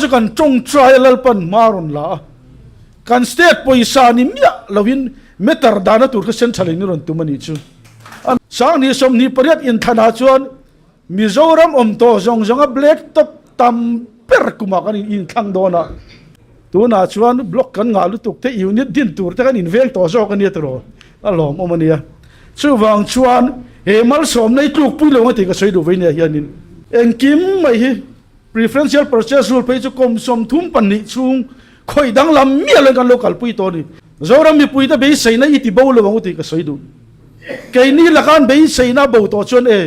chu kan tawngtai a Lalpan hma a rawn la a, kan state pawisa ni miah lovin meter dahna tur kha central in i rawn tum a nih chu. Sanghnih 28 inthlanah chuan Mizoram awm tawh zawng zawnga black top tam ber kumah kan inthlang dawn a, tunah chuan block kan ngah lutuk te unit din tur te kan inveng tawh zawk a nia tiraw a lawmawm a nia. Chuvang chuan he malsawmna hi tlukpui lo ang a tih ka sawi duh vei nia hianin engkim mai hi preferential purchase rule phei chu kum 32 chhung khawih danglam miah loin kan lo kalpui tawh a ni. Zoram mipuite beiseina i ti bo lo ang u tih ka sawi duh. Keini laka an beiseina bo tawh chuan e,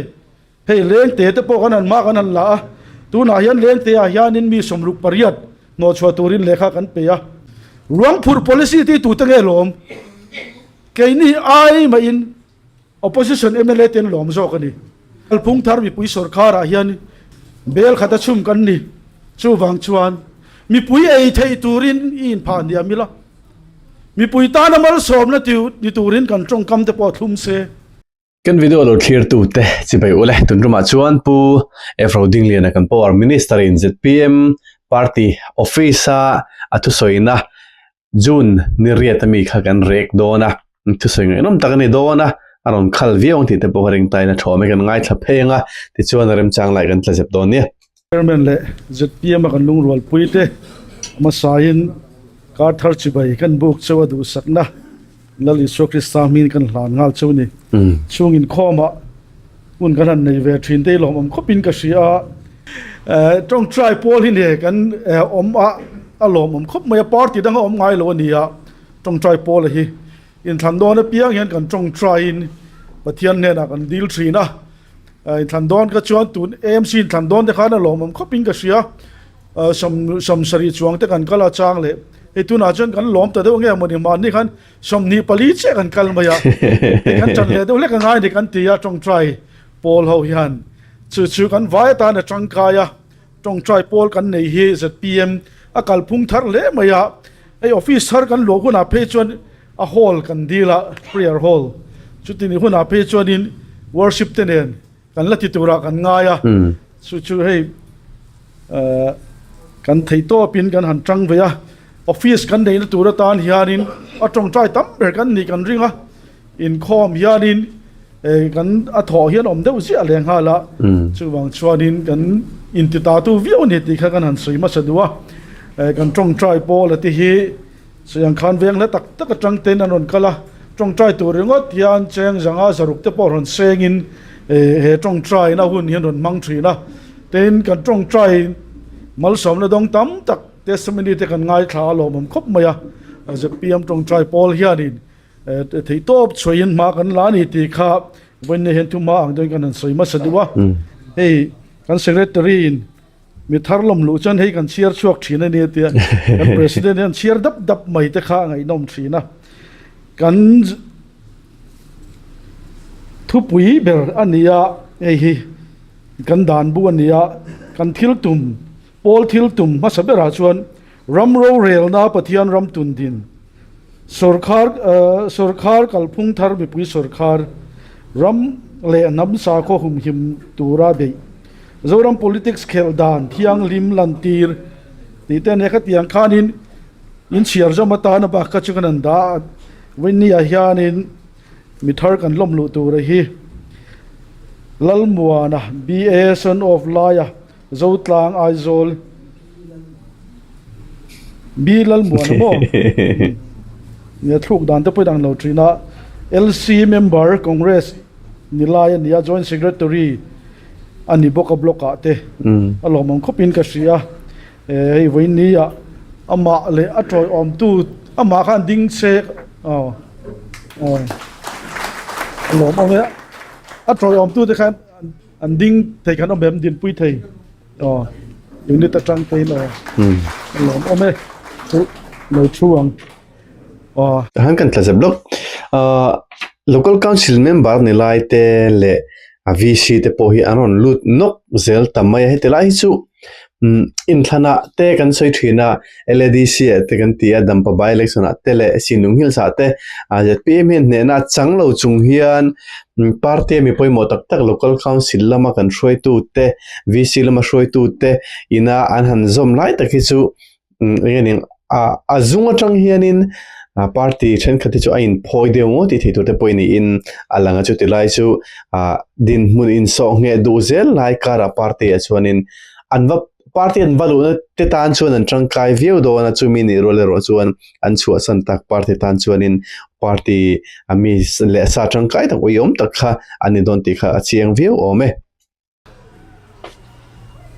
hei lengte te pawh kan han hma kan han la a, tunah hian lengte ah hianin mi 68 hnawhchhuah turin lehkha kan pe a. Ruang phurh policy tih tute nge lawm? Keini ai mahin opposition mla te an lawm zawk a ni. Kalphung thar mipui sorkar ah hian bel khat a chhum kan ni. Chuvang chuan mipui ei theih turin i inphah hniam ila. Mipui tana malsawmna ni turin kan tawngkam te pawh thlum se. Kan video lo thlir tu te chibai ule tun rumah chuan Pu F Rodingliana kan Power Minister in zpm Party Office a a thusawiina June ni riat ami kha kan rek dawn a, thusawi ngaihnawm tak a ni dawn a, a rawn khal viau ang tih te pawh ka ring tain a thawm e kan ngaithla phei ang a, tichuan a remchang lai kan tla zep dawn nia. Chairman leh zpm a kan lungrualpui te hmasain kar thar chibai kan buk cheu a duhsakna Lal Isua Krista hmingin kan hlan nghal cheu ni. Chhung inkhawmah hun kan han nei ve thin te hi lawmawm khawpin ka hria a, tawngtai pawl hi ne kan awm a a lawmawm khawp mai a, party danga awm ngai lo a ni a, tawngtai pawl hi inthlan dawn apiang hian kan tawngtaiin Pathian hnenah kan dil thin a. Inthlan dawn ka chuan tun AMC inthlan dawn te khan a lawmawm khawpin ka hria. Sawm 70 chuang te kan kal a chang leh hei tunah chuan kan lawm ta deuh nge mawni mahni khan 24 chiah kan kal mai a. Hei kan tan leh deuh hlek a ngai ni kan ti a tawngtai pawl ho hian chu chu kan vai atan a tangkai a. Tawngtai pawl kan nei hi zpm a kalphung thar hle mai a. Hei office thar kan luah hunah phei chuan A hall kan dil a, prayer hall. Chuti ni hunah phei chuanin worship te nen kan la ti turah kan ngai a. Chu chu hei kan thei tawpin kan han tang ve a. Office kan neihna tur atan hianin a tawngtai tam ber kan nih kan ring a. Inkhawm hianin kan a thawh hian awm deuh ziah leh nghal a. Chuvang chuanin kan intitatu viau a ni tih kha kan han sawi hmasa duh a. Kan tawngtai pawl a te hi. Chutiang khan veng hla tak tak atang ten an rawn kal a, tawngtai tur ringawt hian cheng zanga zaruk te pawh rawn sengin he tawngtaina hun hi an rawn hmang thin a. Tin, kan tawngtai malsawmna dawng tam tak testimony te kan ngaithla a lawmawm khawp mai a, zpm tawngtai pawl hianin theihtawp chhuahin hma kan la a ni tih kha vawiin hian thu hma ang deuhin kan han sawi hmasa duh a. Hei kan secretary in Mi thar lawm luh chuan hei kan chhiar chhuak thin a ni a tia, kan President hian chhiar dap dap mai te kha a ngaihnawm thin a. Kan thupui ber a ni a, hei hi kan dan bu a ni a, kan thil tum, pawl thil tum hmasa berah chuan ram rorelna Pathian ram tun din, sawrkhar sawrkhar kalphung thar mipui sawrkhar ram leh hnam sakhaw humhim tura beih. Zoram politics khelh dan thianghlim lantir tih te ania khatiang khanin in chhiar zawm atana bak kha chu kan han dah a Winnie ah hianin mi thar kan lawm luh tur a hi Lalmuana BA son of Laia Zotlang Aizawl B Lalmuana maw nia thluk dan te pawh in ang lo thin a LC member Congress Ni lai a nia, Joint Secretary a ni bawk a block ah te a lawmawm khawp in ka hria. Hei vawiin ni ah amah leh a tawiawm tu amah khan ding se aw aw a lawmawm e. A tawiawm tu te khan an ding thei khan awm em dinpui thei aw unit atang te in aw a lawmawm e. Chu lo thu ang. Aw. Han kan tla zep lawk. Ahh Local Council member ni lai te leh a VC te pawh hi an rawn lut nawk zel ta mai a, heti lai hi chu. Inthlan ah te kan sawi thin a LADC ah te kan ti a Dampa by election ah te leh Sinung Hills ah te zpm hian hnehna a chang lo chung hian party a mi pawimawh tak tak local council lama kan hruaitu te VC lama hruaitu te ina an han zawm lai tak hi chu eng nge ni a zung atang hianin party thenkhat hi chu a inphawi deuh ngawt tih theih tur te pawh niin a lang a chuti lai chu ah dinhmun insawh ngheh duh zel lai karah party ah chuanin an va party an va luhna te tan chuan an tangkai viau dawn a chumi nih rual erawh chuan an chhuahsan tak party tan chuanin party a mi leh sa tangkai tak uiawm tak kha a ni dawn tih kha a chiang viau awm e.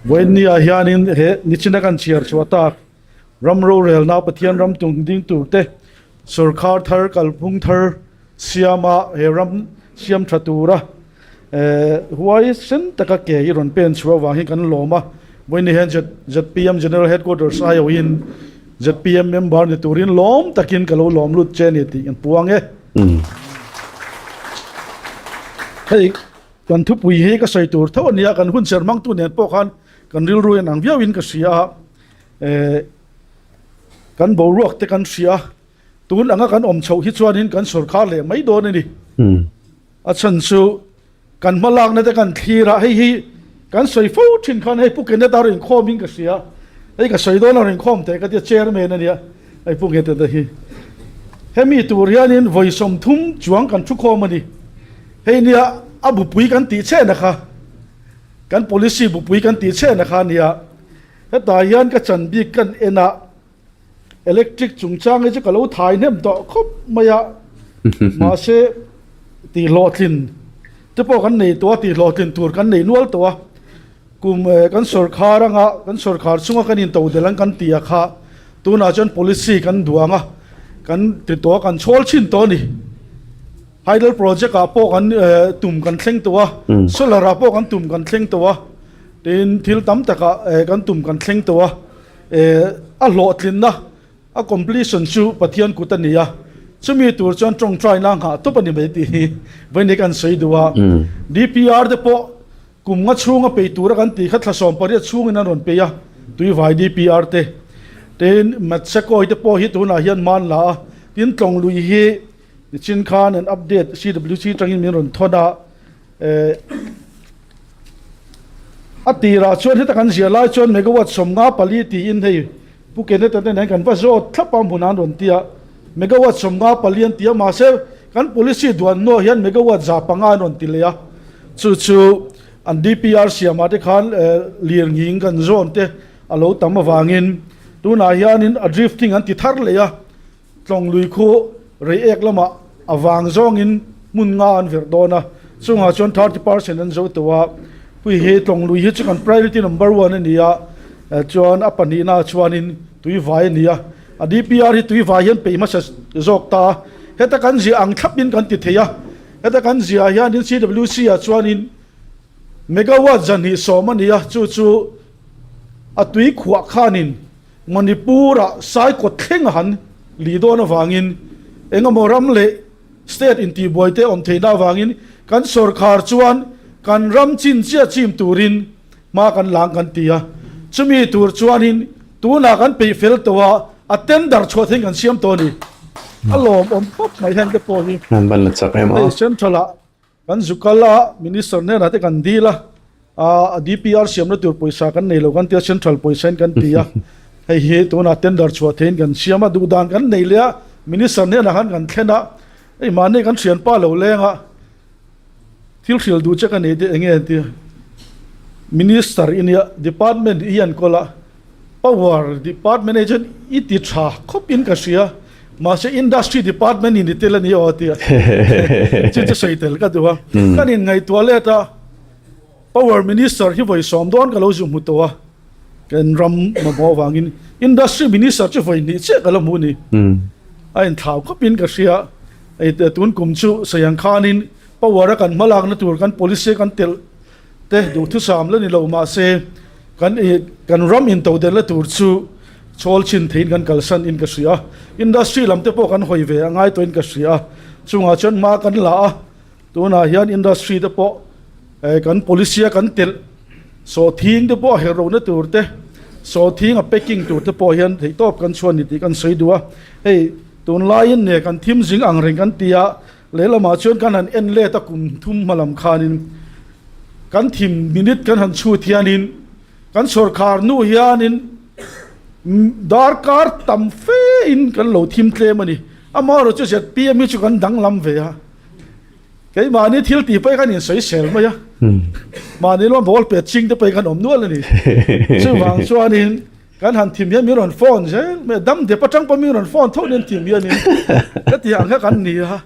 Vawiinniah hianin he nichina kan chhiar chhuah tak ram rorelna Pathian ram tung ding turte sawrkhar thar kalphung thar siama he ram siam tha tura huai sen taka ke hi rawn pen chhuah avang hi kan lawm a. Vawiinni hian zpm General Headquarters aiawhin zpm member ni turin lawm takin ka lo lawm lut che a ni tih kan puang e. Hei. Kan thupui hi ka sawi tur tho a nia, kan hun ser hmangtu nen pawh khan kan rilru in ang viauin ka hria a, eh kan boruak te kan hria a, tun anga kan awm chhoh hi chuanin kan sawrkhar leh mai dawn a ni. A chhan chu kan hma lakna te kan thlir a, hei hi kan sawi fo thin khan hei Pu Kenneth a rawn inkhawmin ka hria, hei ka sawi dawn a rawn inkhawm teh ka tia chairman a nia, hei Pu Kenneth a hi. Hemi tur hianin vawi 30 chuang kan thukhawm a ni. Hei nia a bupui kan tih chhehna kha, kan policy bupui kan tih chhehna kha nia. Hetah hian ka chan bik kan en a, electric chungchang hi chu ka lo thai hnem tawh khawp mai a, mahse tihhlawhtlin te pawh kan nei tawh a, tihhlawhtlin tur kan nei nual tawh a. Kum kan sawrkhar anga kan sawrkhar chunga kan intodelh ang kan tih a kha, tunah chuan policy kan duang a, kan ti tawh a, kan chhawl chhin tawh a ni. Hydel project ah pawh kan tum kan thleng tawh a, solar ah pawh kan tum kan thleng tawh a, tin thil tam takah kan tum kan thleng tawh a, a hlawhtlinna a completion chu Pathian kut a ni a, chumi tur chuan tawngtaina nghah tawp a ni mai tih hi vawiin kan sawi duh a. DPR te pawh kum nga chhunga peih tura kan tih kha thla 18 chhungin an rawn peih a, Tuivai DPR te, tin Matsakoi te pawh hi tunah hian hman la a, tin Tlawng lui hi Nichin khan an update CWC tangin min rawn thawn a, eh, a tirah chuan heta kan ziah lai chuan megawatt 54 tiin hei Pu Kenneth a te nen kan va zawt thlap a hmun an rawn ti a, megawatt 54 an ti a, mahse kan policy duan hnuah hian megawatt 500 an rawn ti leh a, chu chu an DPR siamah te khan eh, lirnghing kan zawn te a lo tam avangin tunah hianin a drifting an ti thar leh a. Tlawng lui khu Reiek lamah a vang zawngin hmun nga an verh dawn a, chungah chuan 30% an zo tawh a, pui hi Tlawng lui hi chu kan priority number one a ni a, chuan a pahnihna ah chuanin tui vai a ni a, a DPR hi tui vai hian peih hmasa zawk ta a, heta kan ziah ang thlapin kan ti thei a, heta kan ziah hianin CWC ah chuanin megawatt 210 a ni a, chu chu a tui khuah khanin Manipur-ah Saikawt thleng a han li dawn avangin eng emaw ram leh state intihbuai te awm theihna avangin kan sawrkhar chuan kan ram chin chiah chim turin hma kan lang kan ti a. Chumi tur chuanin tunah kan peih fel tawh a, a tender chhuah theihin kan siam tawh a ni. A lawmawm khawp mai hian te pawh hi hei central-ah Kan zu kal a, Minister hnenah te kan dil a, a DPR siamna tur pawisa kan nei lo kan ti a, Central pawisa in kan ti a, hei hi tunah tender chhuah theihin kan siam a, duhdan kan nei leh a, Minister hnenah khan kan thlen a, hei mahni kan thianpa lo leng a, thil hrilh duh che ka nei te eng nge an ti a, Minister i nia, Department i enkawl a, Power department ah chuan i ti tha khawp in ka hria mahse industry department in i tel a ni aw tia chu chu sawi tel ka duh a kan in ngaihtuah let a power minister hi vawi sawm dawn ka lo zu hmu tawh a kan ram mamawh avangin industry minister chu vawi hnih chiah ka la hmu a ni a inthlau khawp in ka hria hei tun kum chu sawi ang khanin power a kan hmalakna tur kan policy kan telh te duhthusam la ni lo mahse kan ih kan ram intodelhna tur chu chawl chhin theiin kan kalsan in ka hria a, industry lam te pawh kan hawi ve a ngai tawhin ka hria a, chungah chuan hma kan la a, tunah hian industry te pawh eh kan policy a kan telh sawhthing te pawh a herh lohna tur te. Sawhthing a packing tur te pawh hian theihtawp kan chhuan ni tih kan sawi duh a. Hei tunlaiin nge kan thim zing ang reng kan ti a, lehlamah chuan kan han en let a kum thum hma lam khanin kan thim minute kan han chhut hianin kan sawrkhar hnu hianin darkar tam fe in kan lo thim tlem a ni. Amaherawhchu chu zpm hi chu kan danglam ve a. Keimahni thil tih pawh hi kan insawisel mai a, mahni lawm ball pet ching te pawh hi kan awm nual a ni. Chuvang chuanin kan han thim hian min rawn phone zel mai a, dam dep atang pawh min rawn phone tho nen thim hianin ka tih ang kha kan ni a,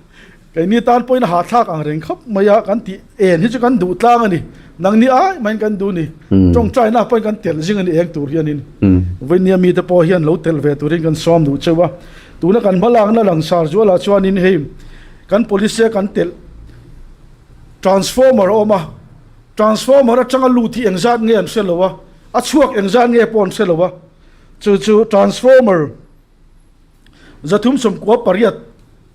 keini tan pawhin a hahthlak ang reng khawp mai a, kan tih en hi chu kan duh tlang a ni, nangni ai maiin kan duh ni, tawngtaina pawhin kan telh zing a ni eng tur hianin Vainia mite pawh hian lo telh ve turin kan sawm duh cheu a, tuna kan hmalakna langsar zualah chuanin hei. Kan police a kan telh transformer a awm a, transformer atanga lut hi engzat nge an hre lo a, a chhuak engzat nge pawh an hre lo a, chu chu transformer 398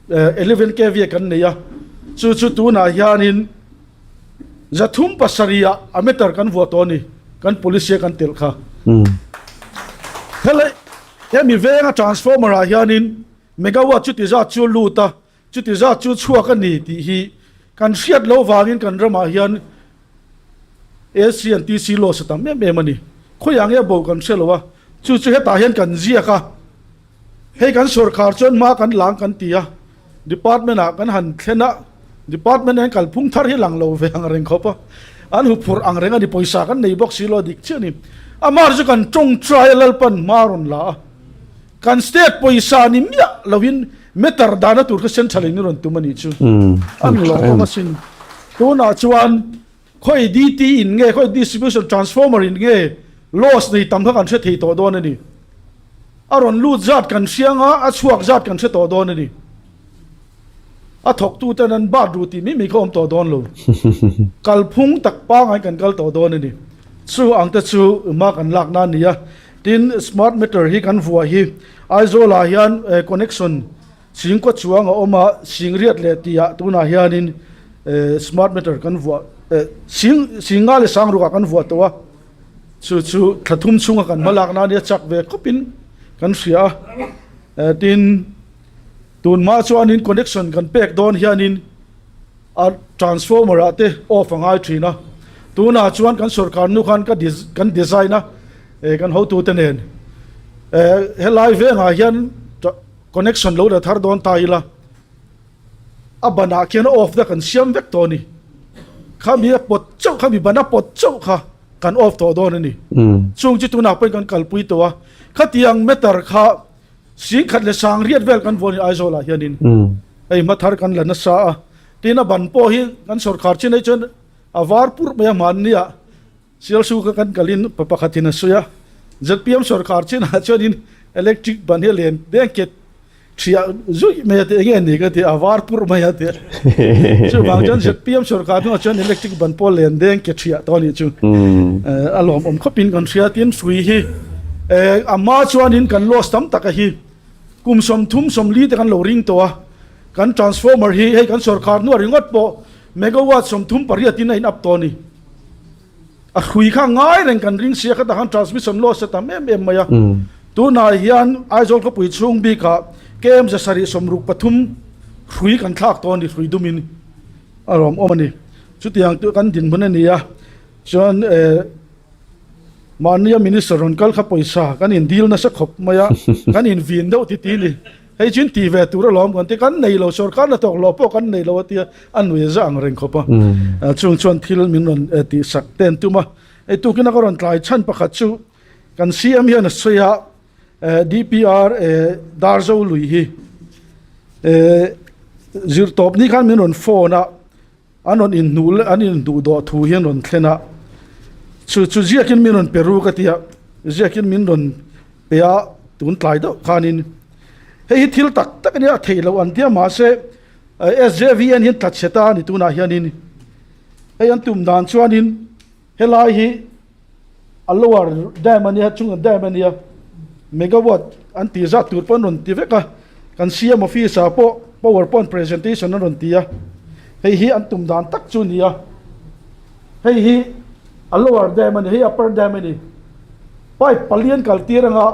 11 kv kan nei a, chu chu tunah hianin 307 ah a meter kan vuah tawh a ni, kan police a kan telh kha. Helai hemi venga transformer ah hianin Megawatt chuti zat chu lut a, chuti zat chu chhuak a ni tih hi kan hriat loh vangin kan ramah hian AC and TC loss a tam em em a ni. Khawiah nge bo kan hre lo a, chu chu hetah hian kan ziak a, hei kan sawrkhar chuan hma kan lang kan ti a, department ah kan han thlen a, department hian kalphung thar hi lang lo ve ang reng khawp a, an huphurh ang reng a ni, pawisa kan nei bawk si lo a dik chiah a ni. Amah chu kan tawngtai a Lalpan hma rawn la a. Kan state pawisa ni miah loin meter dahna tur kha central in rawn tum a nih chu. An lawm awm asin. Tunah chuan khawi DT in nge, khawi distribution transformer in nge loss nei tam kha kan hre thei tawh dawn a ni. A rawn lut zat kan hria anga a chhuak zat kan hre tawh dawn a ni. A thawktu ten an bat ru tih mai mai kha awm tawh dawn lo. Kalphung tak pangai kan kal tawh dawn a ni. Chu ang te chu hma kan lak na a ni a. Tin, smart meter hi kan vuah hi Aizawl ah hian connection singkaw chuang a awm a, singriat leh tih ah tunah hianin smart meter kan vuah sing singa leh sangruk ah kan vuah tawh a. Chu chu thla thum chhunga kan hma lak na a nia chak ve khawpin kan hria a. Tin, tun hma chuanin connection kan pek dawn hianin a transformer ah te off a ngai thin a, tunah chuan kan sorkar nu khan ka kan design a kan hotu te nen helai vengah hian connection lo la thar dawn ta ila a banah khian off na kan siam vek tawh a ni, khami a pawt chauh khami ban a pawt chauh kha kan off tawh dawn a ni, chung chu tunah pawhin kan kalpui tawh a, khatiang meter kha Singkhat leh sangriat vel kan vuah ni Aizawlah hianin hei hma thar kan la nasa a, tin a ban pawh hi kan sawrkhar chin ai chuan a var purh mai a hmannia Sialsu kha kan kalin pa pakhatin a sawi a, zpm sawrkhar chinah chuanin electric ban hi a len blanket thiah zuih mai a ti enge ni ka ti a var purh mai a ti chuvang chuan zpm sawrkhar hnuah chuan electric ban pawh len deng ke thiah tawh a nih chu a lawmawm khawpin kan hria tin hrui hi A hma chuanin kan loss tam taka hi kum 30 40 te kan lo ring tawh a, kan transformer hi hei kan sorkar hnuah ringawt pawh megawatt 38 in a in up tawh a ni. A hrui kha ngai reng kan ring sia khatah khan transmission loss a tam em em mai a. Tunah hian Aizawl khawpui chhung bikah KM 763 hrui kan thlak tawh a ni, hrui dumin a rawm awm a ni. Chutiang chu kan dinhmun a ni a, chuan eh. Mahnia minister rawn kal kha pawisa kan in dil nasa khawp mai a, kan in vin deuh ti ti ni. Hei chu in ti ve tur alawm kan ti, kan nei lo, sorkar hnathawk hlawh pawh kan nei lo a tia, a nui za ang reng khawp a. Chung chuan thil min rawn tih sak te an tum a. Hei tukina ka rawn tlai chhan pakhat chu kan CM hian a sawi a, DPR Darzo lui hi zirtawp ni khan min rawn phone a, An rawn inhnuh leh an inhnuh dawh thu hi an rawn thlen a, chu chu ziakin min rawn pe ru ka ti a, ziakin min rawn pe a tun tlai deuh khanin hei hi thil tak tak a nia a theih loh an tia mahse SJVN hian tla chhe ta a ni tunah hianin hei an tum dan chuanin helai hi A lower dam a nia, chunga dam a nia, megawatt an tih zat tur pawh an rawn ti vek a, kan CM office ah pawh power point presentation an rawn ti a, hei hi an tum dan tak chu a ni a, hei hi a lower dam a ni, hei upper dam a ni. Pipe palian kal tir anga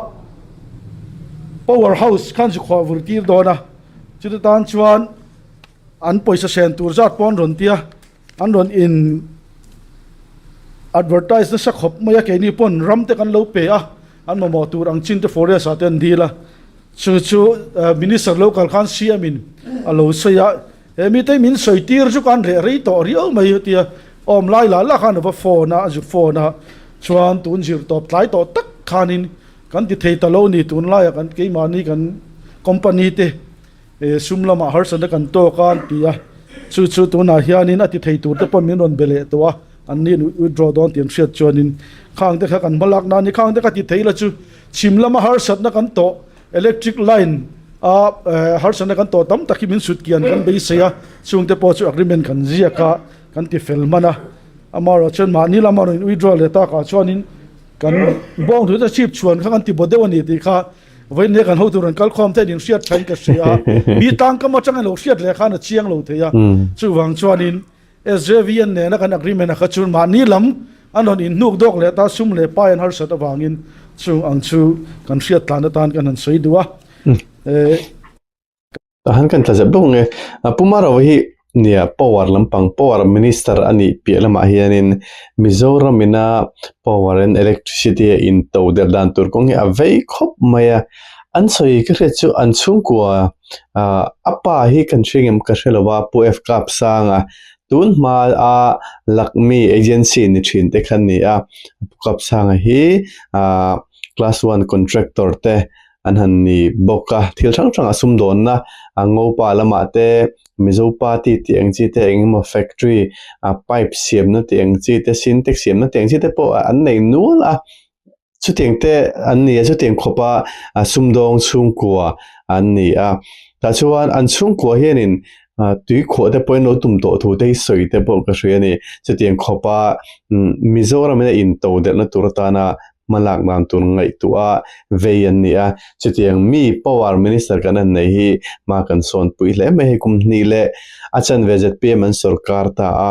power house khan zu khuah vur tir dawn a, chuti tan chuan an pawisa sen tur zat pawh an rawn tia, an rawn in advertise nasa khawp mai a, keini pawn ram te kan lo pe a, an mamawh tur ang chin te forest ah te an dil a, chu chu minister lo kal khan CM in a lo sawi a, he mite min sawi tir chu khan reh rei tawh riau mai tia awm lai lah lah khan a va phone a, a zu phone a, chuan tun zir tawp tlai tawh tak khanin kan ti thei ta lo ni tunlaiah kan keimahni kan company te sum lamah harsatna kan tawk a an ti a, chu chu tunah hianin a ti thei tur te pawh min rawn be leh tawh a, an ni withdraw dawn tih an hriat chuanin khang te kha kan hma lak nan ni khang te kha ti thei la chu chhim lama harsatna kan tawh electric line a harsatna kan tawh tam tak hi min sut kian kan beisei a, chung te pawh chu agreement kan ziak a kan ti fel hman a, amaherawh chuan mahni lama rawn withdraw leh takah chuanin kan bawng thu te chhip chhuan kha kan ti baw deuh a ni tih kha Vawinia kan hotu rawn kal khawm thein in hriat thain ka hria a, mi tangkam atangin lo hriat leh khan a chiang lo thei a, chuvang chuanin SJVN nena kan agreement a kha chu mahni lam an rawn inhnuk dawk leh ta sum leh pai an harsat avangin chung ang chu kan hriat tlan atan kan han sawi duh a. Tah han kan tla zep bawk ang e. Pu Marova hi nia power lampang power minister a nih piah lamah hianin Mizoram ina power and electricity a in to der dan tur kawng hi a vei khawp mai a. An sawi ka hriat chu an chhungkua ah a pa hi kan hre ngem ka hre lo a Pu F Kapsanga tun hma a Lakmi agency ni thin te kha a ni a. Pu Kapsanga hi ah class one contractor te an han ni bawk a, thil hrang hrang a sumdawnna a ngopa lamah te Mizo party tih ang chi te eng emaw factory a pipe siamna tih ang chi te sintex siamna tih ang chi te pawh an nei nual a chutiang te an ni a chutiang khawpa a sumdawng chhungkua an ni a tah chuan an chhungkua hianin ah tui khuah te pawhin lo tum tawh thu te hi sawi te pawh ka hria a ni chutiang khawpa Mizoram in a into delhna tur atana hmalak dan tur ngaihtuah a vei an ni a, chutiang mi power minister kan han nei hi hma kan sawn pui hle mai hei kum hnih leh a chanve zpm an sawrkar ta a,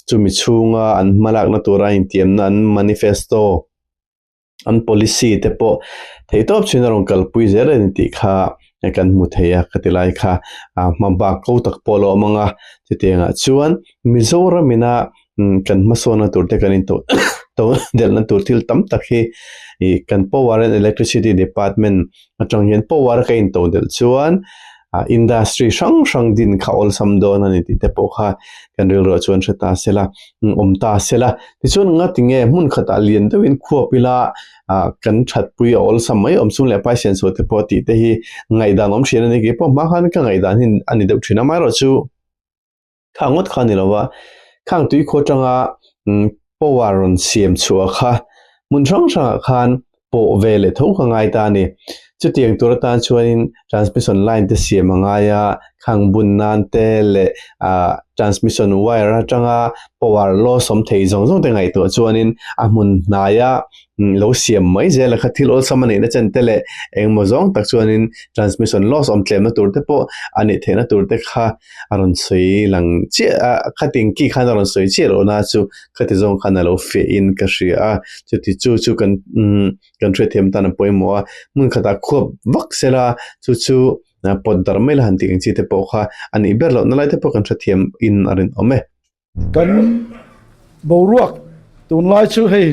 chumi chhunga an hmalakna tura intiamna an manifesto an policy te pawh theihtawp chin a rawn kalpui zel a ni tih kha kan hmu thei a ka ti lai kha a hma bak ko tak pawh a lo awm ang a, chutiangah chuan Mizoram ina kan hmasawnna tur te kan in to to delhna tur thil tam tak hi ih kan power and electricity department atang hian power a ka in to delh chuan ah industry hrang hrang din kha awlsam dawn a ni tih te pawh kha kan rilruah chuan hre ta sela awm ta sela tichuan nga tinge hmun khatah lian deuhin khuap ila ah kan thatpui a awlsam mai awm chung leh paisen sawi te pawh tih te hi ngaihdan awm thin a ni keipawh hma khan ka ngaihdan hi a ni deuh thin a amaherawhchu. Khang ngawt kha a ni lo va, khang tuikhuah atanga power rawn siam chhuah kha hmun hrang hrangah khan pawh ve leh tho kha ngai ta a ni. Chutiang tur atan chuanin transmission line te siam a ngai a, khang bun nan te leh ah transmission wire atanga power loss awm thei zawng zawng te ngaihtuah chuanin a hmun hnaia lo siam mai zel a kha thil awlsam a neihna chen te leh engemaw zawng tak chuanin transmission loss awm tlemna tur te pawh a neih theihna tur te kha a rawn sawi lang chiah a khatin ki khan a rawn sawi chiah loh na chu khati zawng khan a lo fiah in ka hria a chuti chu chu kan umm kan hriatthiam tan a pawimawh a hmun khatah khuap vak sela chu chu pawt darh mai la han tih ang chi te pawh kha a nih ber loh na lai te pawh kan hrethiam in a rinawm e. Kan boruak tunlai chu hei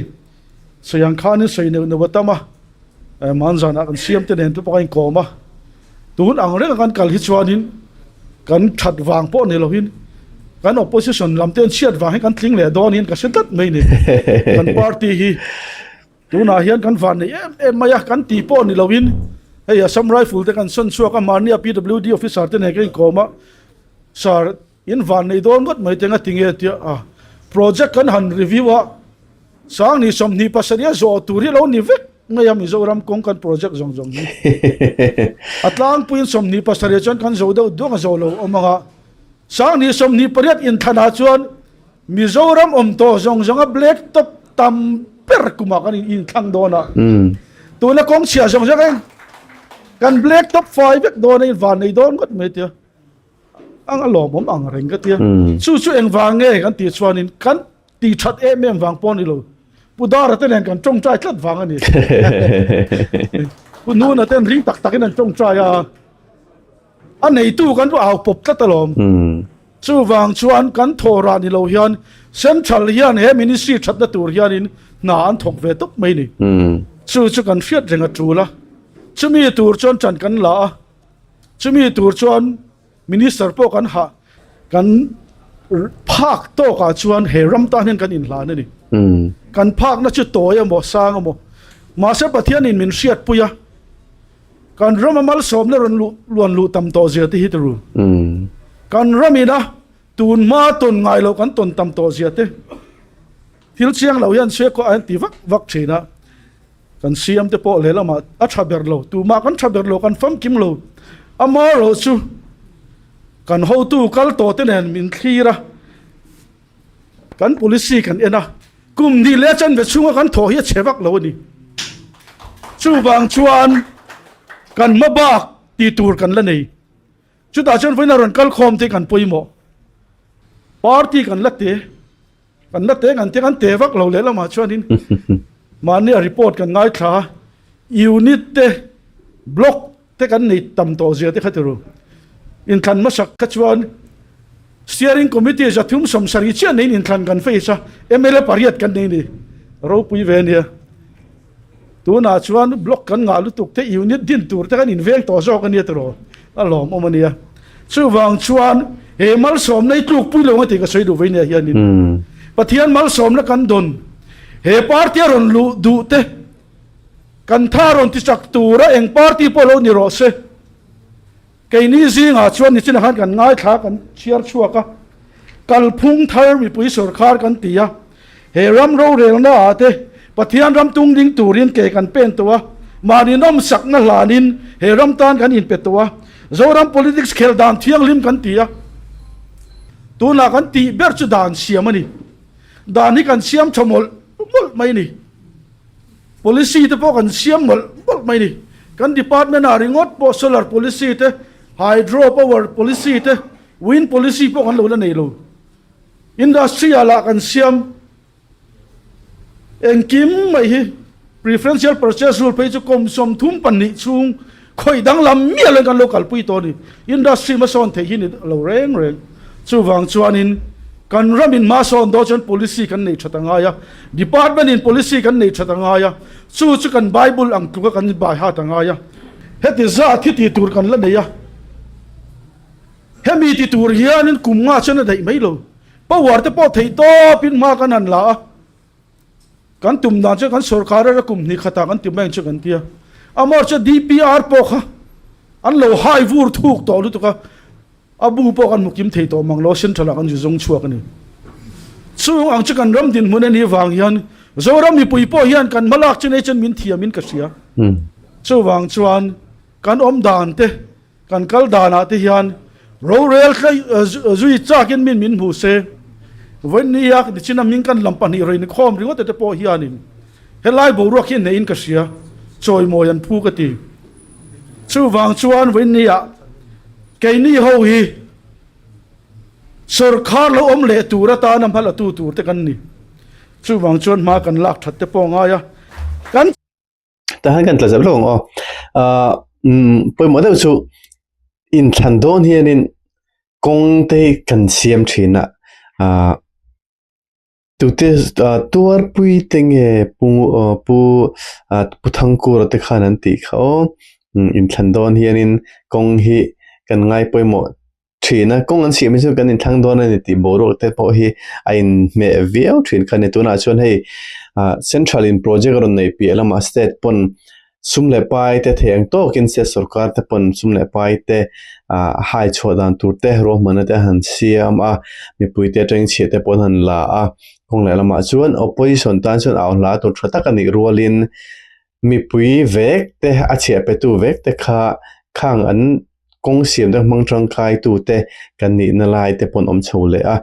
sawi ang khanin sawi neuh neuh a tam a, manzanah kan siam te nen te pawh a inkawm a, tun ang renga kan kal hi chuanin kan that vang pawh ni loin kan opposition lam te an chhiat vang hi kan tling leh dawn hian ka hre tlat mai ni. Kan party hi tunah hian kan van nei em em mai a, kan tih pawh ni loin hei Assam Rifle te kan sawn chhuak a, mahnia PWD officer te nen ka inkawm a, Sir, In van nei dawn ngawt mai teng a ti nge tia a project kan han review a Sangni 27 a zawh tur hi lo ni vek mai a Mizoram kawng kan project zawng zawng hi a tlangpuiin 27 chuan kan zo deuh duang a zo lo awm ang a Sangni 28 inthlanah chuan Mizoram awm tawh zawng zawng a black top tam ber kumah kan inthlang dawn a tuna kawng chhia zawng zawng eng kan black top fai vek dawn a in van nei dawn ngawt mai tia. Ang a lawmawm ang reng ka tia. Chu chu engvang nge kan tih chuanin kan tih that em em vang pawh a ni lo. Pu Dara te nen kan tawngtai tlat vang a ni. Pu Nuna ten ring tak takin an tawngtai a, a neitu kan va au pawp tlat alawm. Chuvang chuan kan thawh rah ni lo hian Central hian he Ministry thatna tur hianin hna an thawk ve tawp mai ni. Chu chu kan hriat reng a tul a, chumi tur chuan ṭan kan la a, chumi tur chuan Minister pawh kan hah, kan phak tawkah chuan he ram tan hian kan inhlan a ni. Kan phakna chu tawi emaw sang emaw, mahse Pathianin min hriatpui a, kan rama malsawmna rawn luh luan luh tam tawh zia te hi ti ru. Kan ramina tun hma tawn ngai loh kan tawn tam tawh zia te thil chiang lo hian chhiat kawh a an ti vak vak thin a. Kan siam te pawh lehlamah a tha ber lo, tumah kan tha ber lo, kan famkim lo. Amaherawh chu kan hotu kal tawh te nen min thlir a, kan policy kan en a, kum hnih leh a chanve chhunga kan thawh hi a chhe vak lo a ni. Chuvang chuan kan hma bak tih tur kan la nei. Chutah chuan vawiin a rawn kal khawm te kan pawimawh. Party kan la te. Kan la te kan te kan te vak lo lehlamah chuanin mahni a report kan ngaithla a, unit te block te kan nei tam tawh zia te kha ti ru. Inthlan hmasak kha chuan steering committee zathum sawmsarih chiah neiin inthlan kan face a, mla pariat kan nei ni ropui ve ania. Tunah chuan block kan ngah lutuk te unit din tur te kan inveng tawh zawk ania tiraw a lawmawm ania. Chuvang chuan he malsawmna hi tlukpui lo ang tih ka sawi duh vei nia hianin Pathian malsawmna kan dawn he party a rawn luh duh te kan tha rawn ti chak tura eng party pawh lo ni rawh se. Keini zingah chuan nichinah khan kan ngaithla kan chhiar chhuak a, kalphung thar mipui sawrkhar kan ti a, he ram rorelna ah te Pathian ram tung ding turin ke kan pen tawh a, mahni nawmsakna hlanin he ram tan kan inpe tawh a, Zoram politics khel dan thianghlim kan ti a, tunah kan tih ber chu dan siam a ni. Dan hi kan siam tha mawlh mawlh mai a ni. Policy te pawh kan siam mawlh mawlh mai a ni. Kan department ah ringawt pawh solar policy te, hydro power policy te, wind policy pawh kan lo la nei lo. Industry ah lah kan siam engkim mai hi preferential purchase rule phei chu kum 32 chhung khawih danglam miah loin kan lo kalpui tawh a ni. Industry hmasawn theih hi ni lo reng reng. Chuvang chuanin kan ramin hmasawn dawn chuan policy kan nei that a ngai a, department in policy kan nei that a ngai a, chu chu kan Bible ang tluka kan bai hat a ngai a. Heti zat hi tih tur kan la nei a, hemi ti tur hianin kum nga chuan a daih mai lo. Power te pawh theih tawpin hma kan han la a. Kan tum dan chuan kan sorkar era kum hnih khatah kan ti mai ang chu kan ti a. Amah chuan DPR pawh kha an lo hai vur thuk tawh lutuk a, a bu pawh kan hmu kim thei tawh mang lo, central ah kan zu zawng chhuak a ni. Chung ang chu kan ram dinhmun a nih vang hian Zoram mipui pawh hian kan hmalak chu nei chuan min thiam in ka hria. Chuvang chuan kan awm dan te Kan kal danah te hian rorel zui chakin min min hmu se. Vawinia nichin a hming kan lam pahnih rawn inkhawm ringawt te pawh hianin helai boruak hi neiin ka hria, chawimawi an phu ka ti. Chuvang chuan vawinia keini ho hi sawrkhar lo awm leh tur atana hma la tu tur te kan ni. Chuvang chuan hma kan lak that te pawh a ngai a, kan. Tahan kan tla zeuh hlauh ang aw. Ahh umm pawimawh deuh chu inthlan dawn hianin kawng te hi kan siam thin a ahh tute ah tuarpui te nge pu aw pu ah pu Thangkura te khan an tih kha aw umm inthlan dawn hianin kawng hi kan ngai pawimawh thin a, kawng an siam hi chu kan inthlang dawn a ni tih boruak te pawh hi a inhmeh viau thin kha a ni. Tunah chuan hei ah central in project a rawn neih piah lamah state pawn sum leh pai te thei ang tawkin state sorkar te pawn sum leh pai te ah hai chhuah dan tur te ruahmanna te a han siam a, mipui te atangin chhiah te pawh an han la a, kawng leh lamah chuan opposition tan chuan au hla tur tha tak a nih rualin mipui vek te a chhiah petu vek te kha khang an kawng siam te hmang tangkai tu te kan nih na lai te pawh an awm chho leh a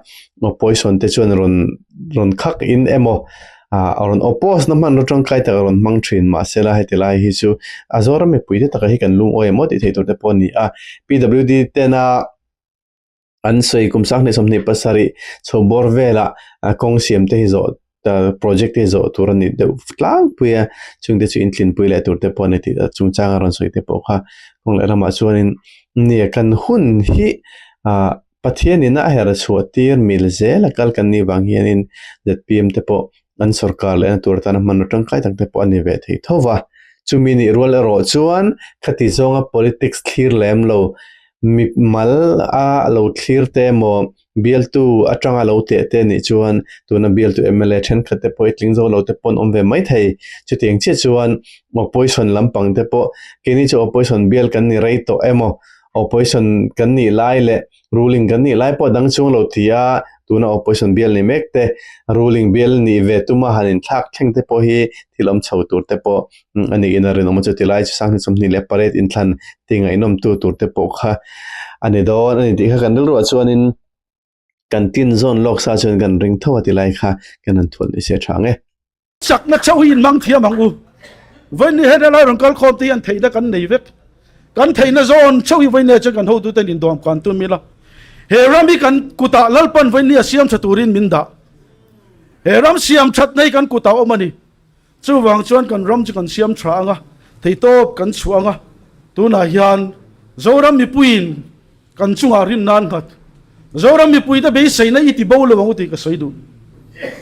opposition te chuan rawn rawn khak in emaw ah rawn oppose na hmanraw tangkai tak a rawn hmang thin mahse la heti lai hi chu a Zoram mipui te taka hi kan lungawi emaw tih theih tur te pawh a ni a P W D tena an sawi kum 27 chho bawr velah kawng siam te hi zawh. project te zawh tur a ni deuh tlangpui a chung te chu intlinpui leh tur te pawh a ni tih chungchang a rawn sawi te pawh kha kawng leh lamah chuanin nia kan hun hi ah Pathianin a her chhuah tir mil zel a kal kan nih vang hianin zpm te pawh an sorkar lehna tur atana hmanraw tangkai tak te pawh a ni ve thei tho va. Chumi nih rual erawh chuan khati zawnga politics thlir lem lo mi mal a lo thlir te emaw bialtu atanga lo teh te nih chuan tuna bialtu mla thenkhat te pawh i tling zo lo te pawh an awm ve mai thei. Chutiang chiah chuan opposition lampang te pawh keini chu opposition bial kan ni rei tawh emaw Opposition kan nih lai leh ruling kan nih lai pawh dang chung lo ti a, tuna opposition bial ni mek te, ruling bial nih ve tuma han inthlak thleng te pawh hi thil awm chho tur te pawh a niin a rinawm a, chuti lai chu 2028 inthlan ti ngaihnawm tu tur te pawh kha a ni dawn a ni tih kha kan rilruah chuanin kan tin zawn lawk sa chuan kan ring tho a ti lai kha kan han thual ni se tha ang e. Chakna chauh hi inmang thiam ang u. Vawiin he lai rawn kal khawm te hian theihna kan nei vek. Kan theihna zawn chauh hi vawiin chuan kan hotuten indawm kan tum ila. He ram hi kan kutah Lalpan vawiin a siam tha turin min dah. He ram siam thatna hi kan kutah awm a ni. Chuvang chuan kan ram chu kan siam tha ang a, theitawp kan chhuah ang a. Tunah hian Zoram mipuiin Kan chungah rin nan nghat. Zoram mipuite beiseina i ti bo lo ang u tih ka sawi duh.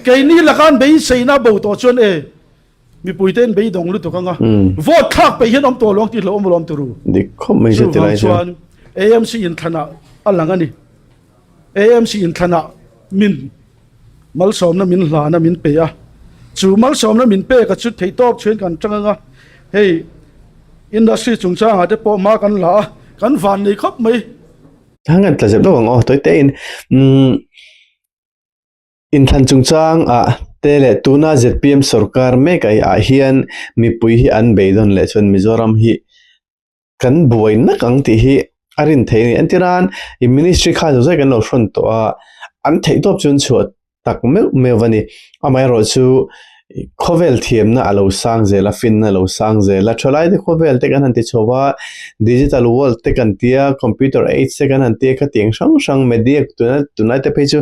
Keini laka an beiseina a bo tawh chuan e, mipuite an beidawng lutuk ang a, vote thlak peih hian awm tawh lo ang tih hlauhawm alawm turu. Dik khawp mai chu ti lai chuan. Chuvang chuan AMC inthlanah a lang a ni. AMC inthlanah min malsawmna min hlan a, min pe a. Chu malsawmna min pek a chu theihtawp chhuin kan tang ang a, hei industry chungchangah te pawh hma kan la a, kan van nei khawp mai. Hang kan tla zep deuh ang aw, tawi tein umm inthlan chungchang ah te leh tuna zpm sorkar mek ah ah hian mipui hi an beidawn leh chuan Mizoram hi kan buai nak ang tih hi a rin theih a ni. Entirnan i ministry kha zo zai kan lo hrawn tawh a, an theih tawp chu an chhuah tak meuh meuh a ni. Amaherawh chu khawvel thiamna a lo sang zel a, finna a lo sang zel a, thalai te khawvel te kan han ti chho a, digital world te kan tia, computer age te kan han tia, khatiang hrang hrang media tuna tunlai te phei chu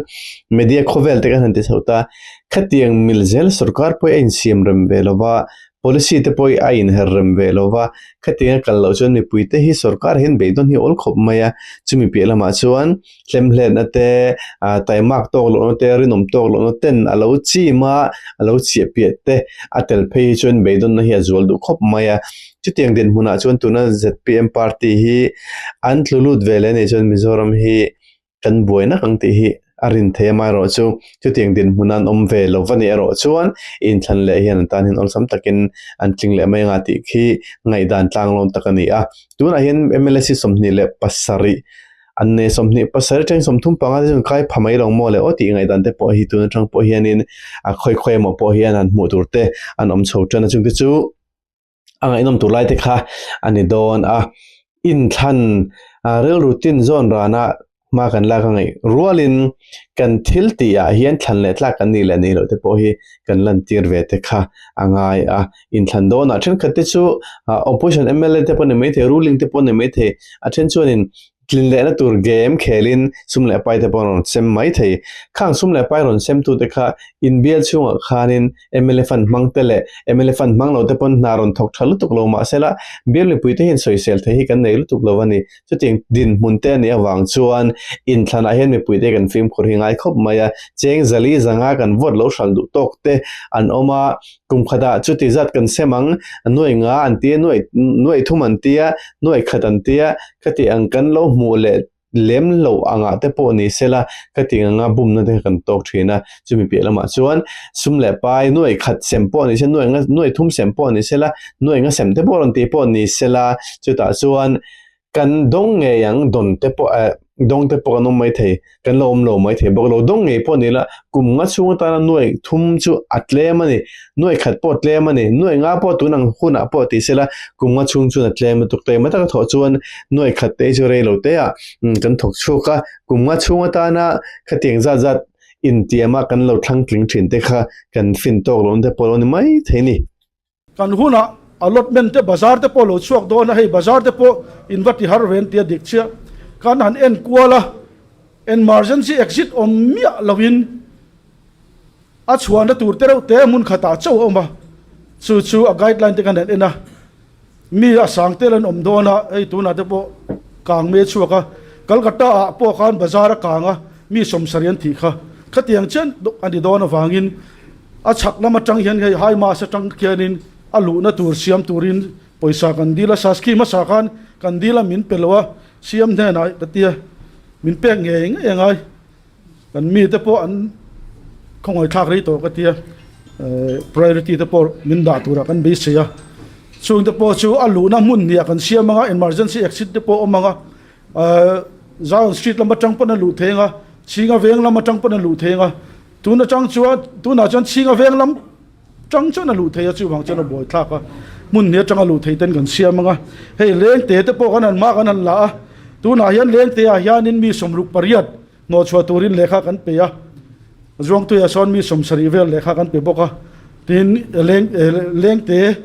media khawvel te kan han ti chho ta. Khatiang mil zel sorkar pawh hi a insiam rem ve lo va, Policy te pawh hi a inher rem ve lo va, khatiang a kal loh chuan mipui te hi sorkar hian beidawn hi awl khawp mai a, chumi piah lamah chuan hlemhletna te, ah taimak tawk lohna te, rinawm tawk lohna ten a lo chim a, a lo chiah piah te a tel phei hi chuan beidawnna hi a zual duh khawp mai a. Chutiang dinhmunah chuan tuna zpm party hi an tlu lut ve leh a nih chuan Mizoram hi kan buai nak ang tih hi a rin thei a, amaherawh chu chutiang dinhmun an awm ve lo va nih erawh chuan inthlan leh hian an tan hian awlsam takin an tling leh mai anga tih khi ngaihdan tlanglawm tak a ni a. Tunah hian mla hi 27 an nei, 27 atangin 35 te chuan kai pha mai lo maw le aw tih ngaihdan te pawh hi tun atang pawh hianin a khawi khawi emaw pawh hian han hmuh tur te an awm chho tan a, chungte chu a ngaihnawm tur lai te kha a ni dawn a, inthlan rilru tin zawn rana hma kan lak a ngaih rualin kan thil tih ah hian thlan leh tlak kan nih leh nih loh te pawh hi kan lan tir ve te kha a ngai a, inthlan dawnah thenkhat te chu opposition mla te pawh ni maithei ruling te pawh ni maithei a then chuanin Tlin lehna tur game khelin sum leh pai te pawh rawn sem mai thei. Khang sum leh pai rawn sem tute kha inbial chhungah khanin mla fund hmang te leh mla fund hmang lo te pawn hna rawn thawk tha lutuk lo mah sela bial mipui te hian sawisel thei hi kan nei lutuk lo a ni. Chutiang dinhmun te a nih avang chuan inthlanah hian mipui te kan fimkhur hi ngai khawp mai a. Cheng zali zanga kan vote lo hralh duh tawk te an awm a, Kum khatah chuti zat kan sem ang, nuai nga an tia, nuai nuai thum an tia, nuai khat an tia, khati ang kan lo hmuh leh lem loh angah te pawh ni sela, khati anga bumna te kha kan tawk thin a. Chumi piah lamah chuan sum leh pai nuai khat sem pawh ni se, nuai nga nuai thum sem pawh ni sela, nuai nga sem te pawh rawn ti pawh ni sela, chutah chuan Kan dawng ngei ang, dawn te pawh eh dawng te pawh kan awm mai thei, kan lo awm lo mai thei bawk lo. Dawng ngei pawh ni la, kum nga chhung atana nuai thum chu a tlem a ni, nuai khat pawh a tlem a ni, nuai nga pawh tun ang hunah pawh ti sela kum nga chhung chuan a tlem lutuk ta. Engmah taka thawh chuan nuai khat te hi chu rei lo te ah kan thawk chhuak a, kum nga chhung atana khatiang zat zat intiama kan lo thlang tling thin te kha kan fin tawk lohna te pawh a lo ni mai thei a ni. Kan hunah allotment te bazar te pawh lo chhuak dawn a, hei bazar te pawh in va ti har ve an ti a dik chiah. Kan han en kual a, emergency exit awm miah loin. A chhuahna tur te reuh te hmun khatah chauh a awm a, chu chu a guideline te kan han en a, mi a sang tel an awm dawn a, hei tunah te pawh kang me chhuak a, Calcutta ah pawh khan bazar a kang a, mi sawmsarih an thih kha, khatiang chian a ni dawn avangin a chhak lam atang hian hei high mass atang khianin a luhna tur siam turin pawisa kan dil a, Saski hmasa khan kan dil a min pe lo a, siam hnenah ka tia min pek ngei ngei a ngai. Kan mite pawh an khawngaihthlak rei tawh ka tia, priority te pawh min dah turah kan beisei a, chungte pawh chu a luhna hmun hniah kan siam anga emergency exit te pawh a awm anga, Zion street lam atang pawn a luh thei anga, Chhinga veng lam atang pawn a luh thei anga, tun atang chuan tunah chuan Chhinga veng lam tang chuan a luh thei a, chuvang chuan a buaithlak a, hmun hnih atanga luh thei ten kan siam anga, hei lengte te pawh kan han hma kan han la a, tunah hian lengte ah hianin mi 68 hnawhchhuah turin lehkha kan pe a, Zuangtuiah sawn mi 70 vel lehkha kan pe bawk a, tin leng lengte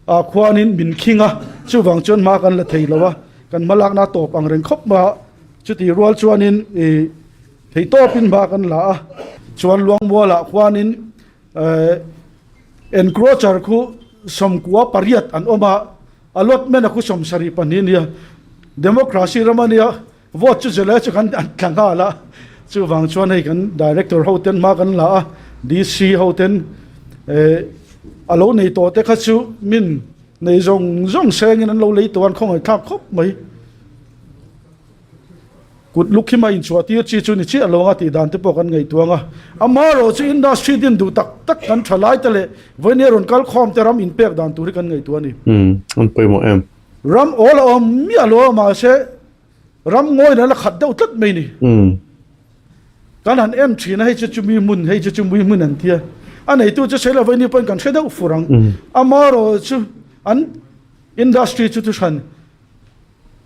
ah khuanin min khing a, chuvang chuan hma kan la thei lo a, kan hma lakna tawp ang reng khawp mai a, chutih rual chuanin ih theitawpin hma kan la a, chuan Luangmualah khuanin Encroacher khu 98 an awm a, allotment a khu 72 nia. Democracy ram a nia, vote chu zela chu kan an tla nghal a. Chuvang chuan hei kan director ho ten hma kan la a, DC ho ten a lo nei tawh te kha chu min nei zawng zawng sengin an lo lei tawh a, an khawngaihthlak khawp mai. Kut luk hi mah inchhuah tir chi chu ni chiah lo anga tih dan te pawh kan ngaihtuah anga, amaherawh chu industry din duh tak tak kan tha lai te leh vawinia rawn kal khawm te ram inpek dan tur hi kan ngaihtuah a ni. Umm, an pawimawh em? Ram awl a awm miah lo a mahse ram ngawin a la khat deuh tlat mai ni. Umm. Kan han en thin a hei chu chumi hmun hei chu chumi hmun an tia, a neitu chu sawi lo vawinia pawhin kan hre deuh fur ang, amaherawh chu an industry chu thuhran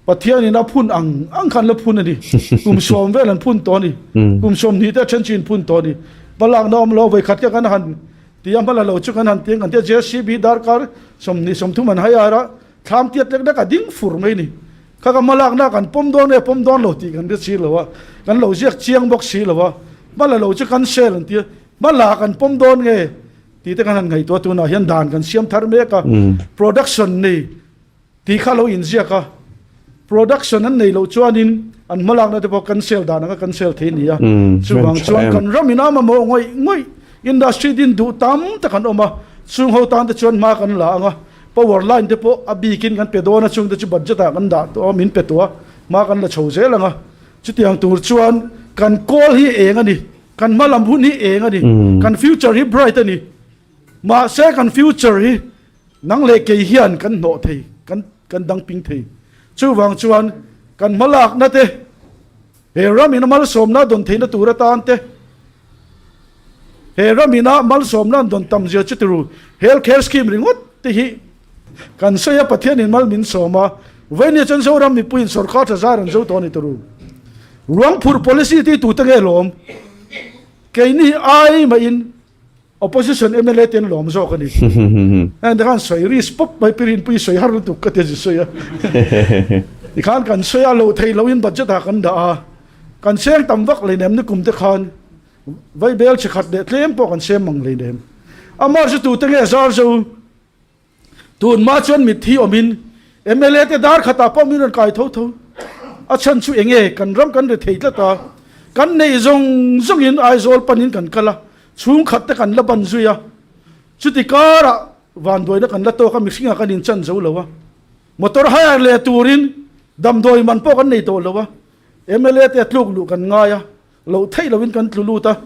Pathianin a phun ang ang khan la phun a ni. Kum sawm vel an phun tawh a ni. Kum 20 te a then chu in phun tawh a ni. Hmalakna awm lo vawikhat kha kan han ti a, hmala lo chu kan han ti ang kan ti a, JCB darkar 20 30 an hai ar a, thlam tiat lek lek a ding fur mai a ni. Kha ka hmalakna kan pawm dawn nge pawm dawn lo tih kan hre si lo a, kan lo ziak chiang bawk si lo a, hmala lo chu kan sel an ti a, hmala kan pawm dawn nge tih te kan han ngaihtuah tunah hian dan kan siam thar mek a, production nei Tih kha lo inziak a, production an neih loh chuanin an hmalakna te pawh cancel dan anga cancel thei a ni a. Chuvang chuan kan ram in a mamawh ngawih ngawih industry din duh tam tak an awm a, chung ho tan te chuan hma kan la ang a, power line te pawh a bikin kan pe dawn a, chung te chu budget ah kan dah tawh a, min pe tawh a, hma kan la chho zel ang a. Chutiang tur chuan kan kawl hi eng a ni, kan hma lam hun hi eng a ni, kan future hi bright a ni. Mahse kan future hi Nang leh kei hian kan hnawh thei, kan kan dang ping thei. Chuvang chuan kan hmalakna te, he ram ina malsawmna dawn theihna tur atan te, he ram ina malsawmna an dawn tam zia chu tiru, health care scheme ringawt te hi kan sawi a, Pathianin mal min sawm a, vawinia chuan Zoram mipuiin sorkar tha zar an zo tawh a ni tiru. Ruang phurh policy te hi tute nge lawm? Keini ai mahin Opposition mla te an lawm zawk a ni. Heng te khan sawi risk pawp mai pirin pui sawi har lutuk ka ti a zi sawi a. Tikhan kan sawi a loh theih lohin budget ah kan dah a, kan seng tam vak hleinem nikum te khan vaibel chi khat leh tlem pawh kan sem mang hleinem. Amah chu tute nge zar zo? Tun hma chuan mitthi awmin mla te dar khatah pawh min rawn kai tho tho. A chhan chu enge kan ram kan ri thei tlat a, kan neih zawng zawngin Aizawl panin kan kal a, chhungkhat te kan la ban zui a, chuti karah vanduaina kan la tawk a, mihringah kan inchan zo lo a, motor hire leh turin damdawi man pawh kan nei tawh lo a, mla te a tluk luh kan ngai a, loh theih lohin kan tlu lut a,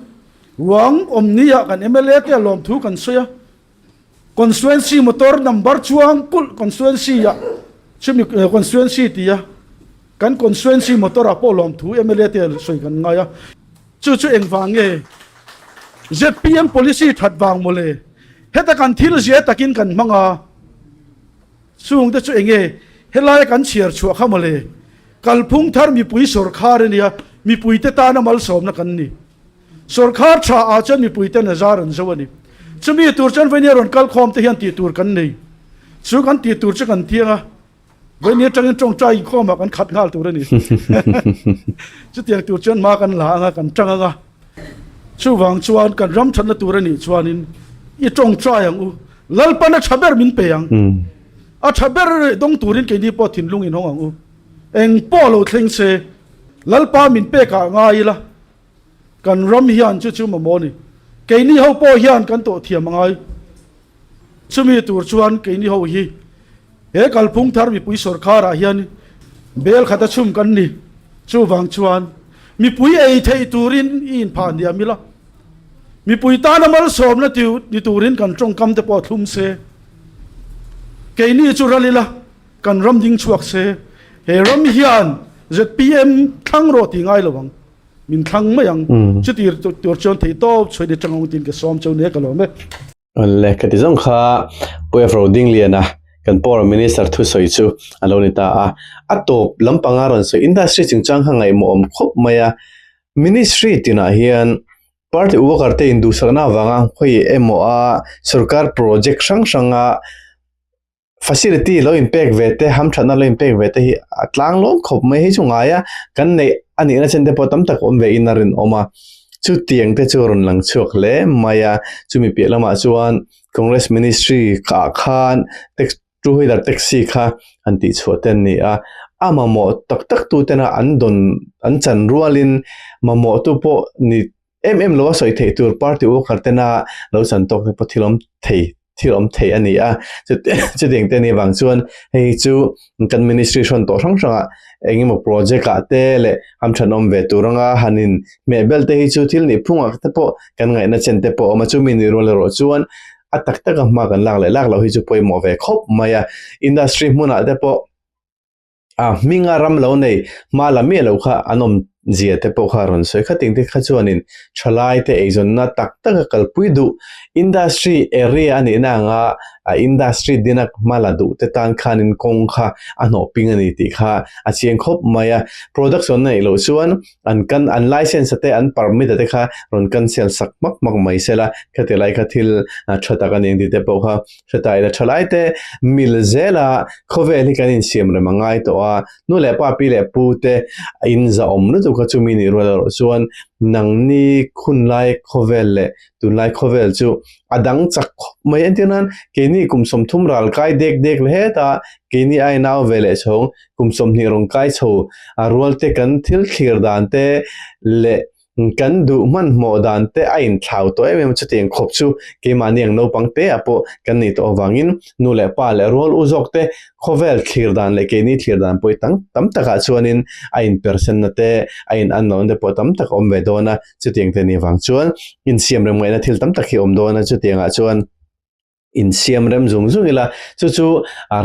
ruang awmni ah kan mla te a lawmthu kan sawi a. Constituency motor number chuang kulh constituency ah chumi constituency ti a kan constituency motor ah pawh lawmthu mla te sawi kan ngai a chu chu engvang nge zpm policy that vang mawle heta kan thil zia takin kan hmang a chung te chu enge helai kan chhiar chhuah kha mawle kalphung thar mipui sawrkhar ania mipui te tana malsawmna kan ni. Sawrkhar tha ah chuan mipui ten a zar an zo a ni. Chumi tur chuan Vainia rawn kal khawm te hian tih tur kan nei. Chu kan tih tur chu kan tiang a, Vainia atangin tawngtai inkhawm ah kan khat nghal tur a ni. Chutiang tur chuan hma kan la ang a, kan tang ang a. Chuvang chuan kan ram thatna tur a nih chuanin i tawngtai ang u. Lalpan a tha ber min pe ang. A tha ber dawng turin keini pawh thinlung inhawng ang u. Eng pawh lo thleng se, Lalpa min pekah ngai ila, kan ram hian chu chu mamawh a ni. Keini ho pawh hian kan tawh thiam a ngai. Chumi tur chuan keini ho hi he kalphung thar mipui sawrkharah hian bel khat a chhum kan ni. Chuvang chuan mipui ei theih turin i inphah hniam ila, mipui tana malsawmna ni turin kan tawngkam te pawh thlum se. Keini chu ral ila, kan ram ding chhuak se. He ram hian zpm thlang rawh tih ngai lo ang. Min thlang mai ang. Chuti tur chuan theihtawp chhuain i tang ang tiin ka sawm cheu nia ka lawm e. Le ka ti zawng kha Pu Efro Dingliana kan Power Minister thusawi chu a lo ni ta a. A tawp lampanga rawn sawi industry chungchang kha ngaihmawh awm khawp mai a. Ministry tinah hian party worker te induhsakna avanga hawi emaw a sorkar project hrang hranga Facility lo inpek ve te, hamthatna lo inpek ve te hi a tlang lawm khawp mai hei chu ngai a, kan neih a nihna chen te pawh tam tak awm ve in a rinawm a, chutiang te chu a rawn lang chhuak hle mai a, chumi piah lamah chuan Congress Ministry ah khan two wheeler taxi kha han tih chhuah te an ni a, a mamawh tak tak tu tena an dawn an chan rualin mamawh tu pawh ni em em lo a sawi theih tur party worker tena lo chan tawk te pawh thil awm thei thil awm thei a ni a chutiang te anih vang chuan hei hi chu kan ministry hrawn tawh hrang hrangah eng emaw project ah te leh hamthan awm ve tur anga han in hmeh bel te hi chu thil nih phungah te pawh kan ngaihna chen te pawh a awm a chumi nih rual erawh chuan a tak taka hma kan lak leh lak loh hi chu pawimawh ve khawp mai a industry hmunah te pawh. A hminga ram lo nei hma la miah lo kha an awm zia te pawh kha a rawn sawi khating te kha chuanin thalai te eizawnna tak taka kalpui duh industry area a nihna anga a industry dina hma la duh te tan khanin kawng kha a hnawh ping a ni tih kha a chiang khawp mai a. Production a neih loh chuan an kan an license te an permit a te kha rawn cancel sak hmak hmak mai sela khati lai kha thil tha tak a ni ang tih te pawh kha Hretai la thalai te mil zela khawvel hi kan insiam rem a ngai tawh a, nu leh pa pi leh pu te a inzahawm lutuk kha chumi nih rual erawh chuan nangni khunlai khawvel leh tunlai khawvel chu a dang chak khawp mai. Entir nan keini kum 30 ral kai dek dek la heta keini ai nau ve leh chhawng kum 20 rawn kai chho a rual te kan thil thlir dan te leh Kan duh hmanhmawh dan te a inthlau tawh em em a, chutiang khawp chu keimahni ang naupang te ah pawh kan nei tawh avangin nu leh pa leh rual u zawk te khawvel thlir dan leh keini thlir dan pawh hi tam tam takah chuanin a inpersenna te a in an lohna te pawh tam tak a awm ve dawn a, chutiang te ni vang chuan insiam rem ngaihna thil tam tak hi a awm dawn a, chutiangah chuan. insiam rem zung zung ila, chu chu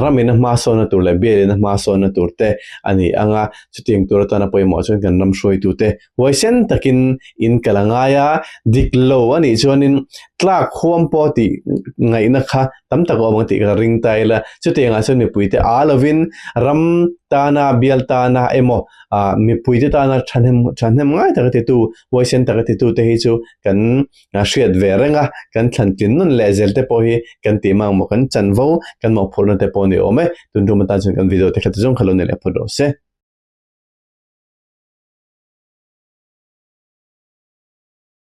ramin a hma sawnna tur leh bialin a hma sawnna tur te a ni ang a, chutiang tur atana pawimawh chuan kan ram hruaitute huaisen takin in kal a ngai a, dik lo a nih chuanin tlak huam pawh tih ngaihna kha tam tak a awm ang tih ka ring ta ila, chutiangah chuan mipuite a lovin ram tana bial tana emaw ah mipuite tana thahnem thahnem ngai taka titu huaisen taka titute hi chu kan a hriat ve reng a, kan thlan tlin nun leh zel te pawh hi kan tih mang maw kan chanvo kan mawhphurhna te pawh a ni awm e. Tun tum atan chuan kan video te kha ti zawng kha lo ni leh phawt rawh se.